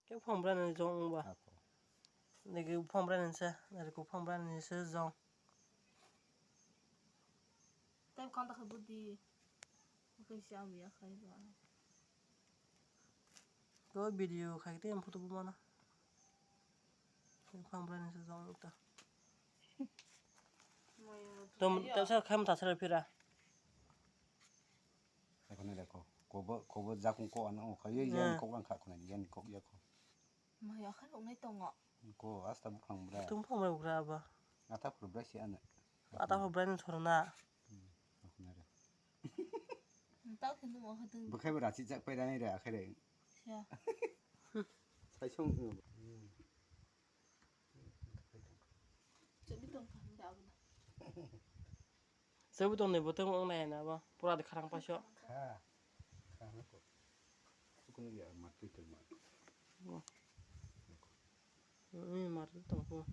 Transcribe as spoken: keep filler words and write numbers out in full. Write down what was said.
Khe phang bwrani jong wngba. Ako. Nigi phang bwrani se, nari ko phang bwrani se jong. Tei khanta khe budi. Bukai si ang ya khai ba. To video khai te photo bo mana. Phang bwrani se jong ta. Tom ta sa kham ta sa phira. Ako ne ko. Kobo kobo jakung ko ano khaye yan ko ang kha ko ne yan ko ya ko. Maya kha rok nai tongo. Ko asta bukhang bra. Tum phang mai ugra ba. Ata phur bra si ano. Ata phur bra ni thorna. Ako ne re. Tao khe nung o khe dun. Bukhai bra chi jak pai dai re akhai re. Sia. Sai song. Chabi tong kha da abuna. Chabi tong ni bo tong ong nai na ba. Pura de kharang paso. Kha. Kha na ko. Sukun ya ma tu tu ma. Ni mar tong ko.